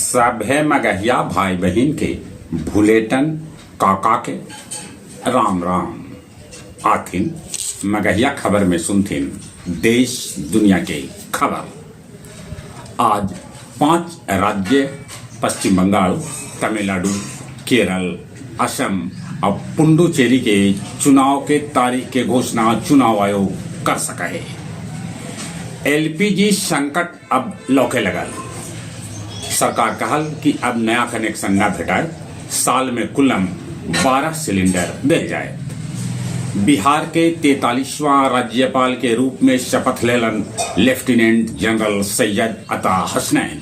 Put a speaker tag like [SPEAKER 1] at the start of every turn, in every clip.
[SPEAKER 1] सभे मगहिया भाई बहिन के भुलेटन काका के राम राम। आथिन मगहिया खबर में सुनथिन देश दुनिया के खबर। आज पांच राज्य पश्चिम बंगाल, तमिलनाडु, केरल, असम और पुडुचेरी के चुनाव के तारीख के घोषणा चुनाव आयोग कर सका है। एलपीजी संकट अब लौके लगल। सरकार कहल कि अब नया कनेक्शन न भेटाए, साल में कुलम 12 सिलेंडर दिल जाए। बिहार के 43वां राज्यपाल के रूप में शपथ लेलन लेफ्टिनेंट जनरल सैयद अता हसनैन।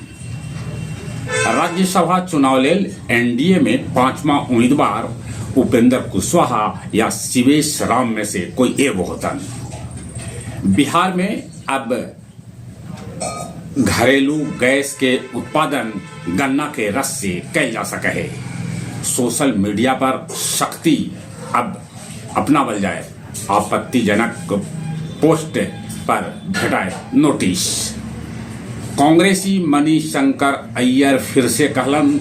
[SPEAKER 1] राज्यसभा चुनाव लेल एनडीए में पांचवा उम्मीदवार उपेंद्र कुशवाहा या शिवेश राम में से कोई एगो होतन। बिहार में अब घरेलू गैस के उत्पादन गन्ना के रस से कैल जा सके है। सोशल मीडिया पर सख्ती अब अपनावल जाए, आपत्तिजनक पोस्ट पर भेटाए नोटिस। कांग्रेसी मणिशंकर अय्यर फिर से कहलन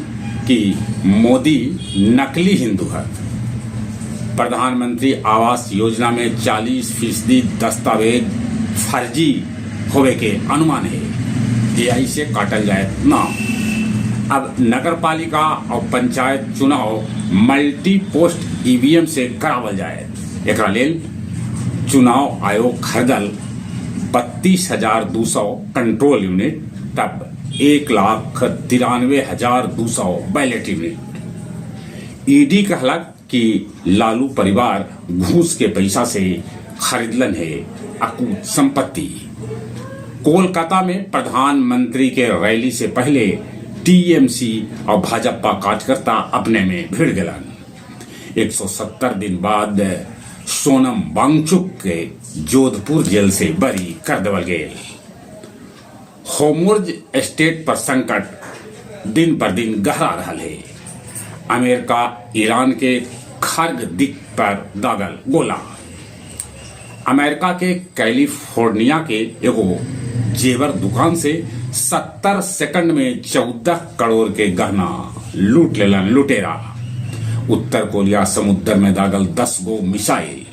[SPEAKER 1] कि मोदी नकली हिंदू है। प्रधानमंत्री आवास योजना में 40% दस्तावेज फर्जी होवे के अनुमान है। एआई से काटल जाए नाम। अब नगर पालिका और पंचायत चुनाव मल्टी पोस्ट ईवीएम से करावल जाए। एकरा लेल चुनाव आयोग खरीदल 32,200 कंट्रोल यूनिट, तब 1,93,200 बैलेट यूनिट। ईडी कहलक कि लालू परिवार घूस के पैसा से खरीदलन है अकूत संपत्ति। कोलकाता में प्रधानमंत्री के रैली से पहले टीएमसी और भाजपा कार्यकर्ता अपने में भिड़ गलन। 170 दिन बाद सोनम वांगचुक के जोधपुर जेल से बरी कर देवल गेल। होर्मुज स्ट्रेट पर संकट दिन पर दिन गहरा रहा है। अमेरिका ईरान के खर्ग द्वीप पर दागल गोला। अमेरिका के कैलिफोर्निया के एगो जेवर दुकान से 70 सेकंड में 14 करोड़ के गहना लूट लेलन लुटेरा। उत्तर कोरिया समुद्र में दागल 10 गो मिसाइल।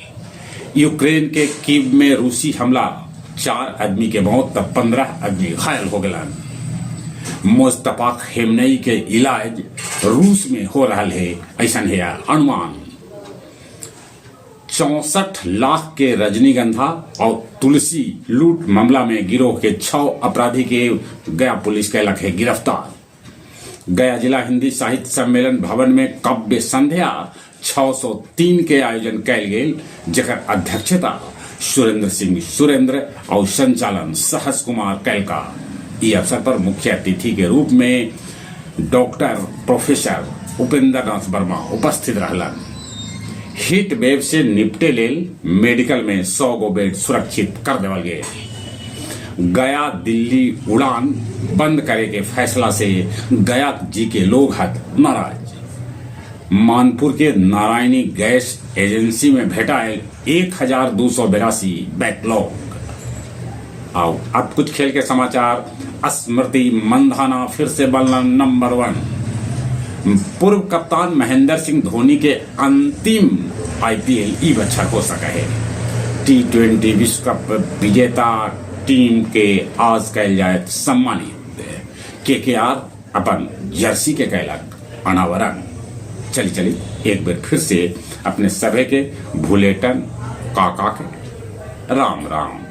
[SPEAKER 1] यूक्रेन के कीव में रूसी हमला, चार आदमी के मौत तब 15 आदमी घायल हो गलन। मोज्तबा खामेनेई के इलाज रूस में हो रहा है, ऐसा है अनुमान। 64 लाख के रजनीगंधा और तुलसी लूट मामला में गिरोह के छह अपराधी के गया पुलिस कैलक है गिरफ्तार। गया जिला हिंदी साहित्य सम्मेलन भवन में काव्य संध्या 603 के आयोजन कैल गेल, जकर अध्यक्षता सुरेंद्र सिंह सुरेंद्र और संचालन सहस कुमार कैलका। ई अवसर पर मुख्य अतिथि के रूप में डॉक्टर प्रोफेसर उपेंद्र नाथ वर्मा उपस्थित रहलन। हीट वेव से निपटे लेल मेडिकल में 100 गो बेड सुरक्षित कर देवल गए। गया दिल्ली उड़ान बंद करे के फैसला से गया जी के लोग हथ नाराज। मानपुर के नारायणी गैस एजेंसी में भेटायल 1282 बैकलॉग। आओ, अब कुछ खेल के समाचार। स्मृति मंधाना फिर से बनना नंबर वन। पूर्व कप्तान महेंद्र सिंह धोनी के अंतिम आईपीएल ई बच्छर हो सका है। टी20 विश्व कप विजेता टीम के आज कैल जाए सम्मानित। केकेआर अपन जर्सी के कैलक अनावरण। चली चली, एक बार फिर से अपने सभे के भूलेटन काका के राम राम।